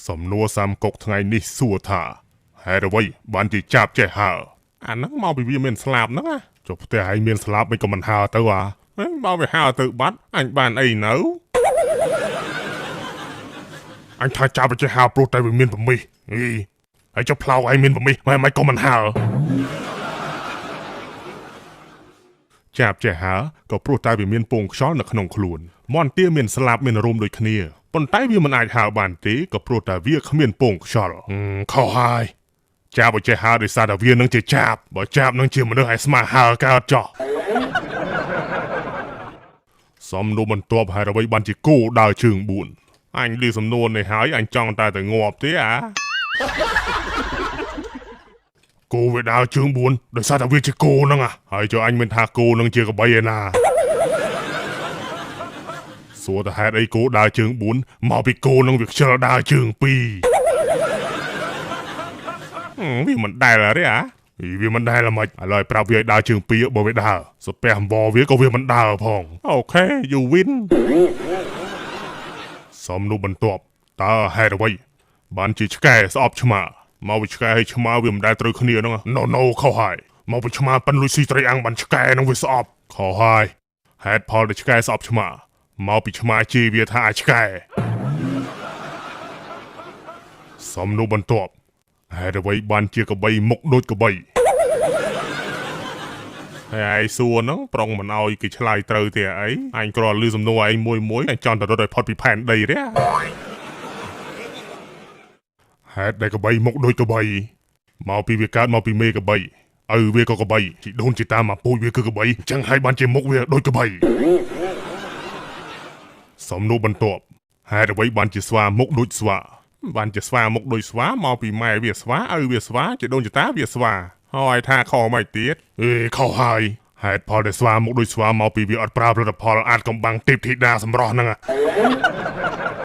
សំណួរសាមកុកថ្ងៃនេះសួរថាហេតុអ្វីបានជាចាប់ចេះហើអាហ្នឹងមកពីវាមានស្លាបហ្នឹងណាចុះផ្ទះឯងមានស្លាបមិនក៏មិនហើទៅអាហេបើវាហើទៅបាត់អញបានអីនៅអញថាចាប់ចេះហើព្រោះតែវាមានប្រមិសអីហើយចុះផ្លោកឯងមានប្រមិសមិនមិនក៏មិនហើចាប់ចេះហើក៏ព្រោះតែវាមានពងខ្យល់នៅក្នុងខ្លួនមន់ទាមានស្លាបមានរោមដូចគ្នាប៉ុន្តែវាមិនអាចហើបានទេក៏ព្រោះតែវាគ្មានពងខ្យល់ខុសហើយចាប់ឲ្យចេះហើដោយសារតែវានឹងជាចាប់បើចាប់នឹងជាមនុស្សឲ្យស្មាហើកើតចោះសំណួរបន្ទាប់ហេតុអ្វីបានជាគោដើរជើង4អញឮសំណួរនេះហើយអញចង់តែទៅងាប់ទេអាគោវាដើរជើង4ដោយសារតែវាជាគោហ្នឹងហើយចុះអញមិនថាគោនឹងជាកបីឯណាសួរតែហេតុអីគោដើរជើង4មកពីគោនឹងវាខ្ជិលដើរជើង2វាមិនដែលទេអាវាមិនដែលហ្មងឥឡូវប្រាប់វាឲ្យដើរជើង2បើវាដើរសាពះអំបវាក៏វាមិនដើរផង OK you win សំណួរបន្ទាប់តើហេតុអ្វីបានជាឆ្កែស្អប់ឆ្មាមកពីឆ្កែឲ្យឆ្មាវាមិនដែលត្រូវគ្នាហ្នឹង No no ខុសហើយមកពីឆ្មាប៉ិនលុយស៊ីត្រីអាំងបានឆ្កែហ្នឹងវាស្អប់ខុសហើយហេតុផលដែលឆ្កែស្អប់ឆ្មាមកពីឆ្មាជេរវាថាអាចឆ្កែសំណួរបន្ទាប់ហេតុអ្វីបានជាកបីមុខដូចកបីហើយឯងសួរហ្នឹងប្រុងមិនអោយគេឆ្លើយត្រូវទេអីអញគ្រាន់ឮសំណួរឯងមួយមួយអញចង់តែរត់ឲ្យផុតពីផែនដីទេហេតុដែលកបីមុខដូចកបីមកពីវាកើតមកពីមេកបីឪវាក៏កបីជីដូនជីតាមកពូជវាគឺកបីអញ្ចឹងហើយបានជាមុខវាដូចកបីសំណួរបន្ទាប់ហេតុអ្វីបានជាស្វាមុខដូចស្វាបានជាស្វាមុខដូចស្វាមកពីម៉ែវាស្វាឪវាស្វាជីដូនជីតាវាស្វាហើយថាខុសមិនទៀតអេខុសហើយហេតុផលដែលស្វាមុខដូចស្វាមកពីវាអត់ប្រើផលិតផលអាចកំបាំងទេពធីតាសម្រស់ហ្នឹង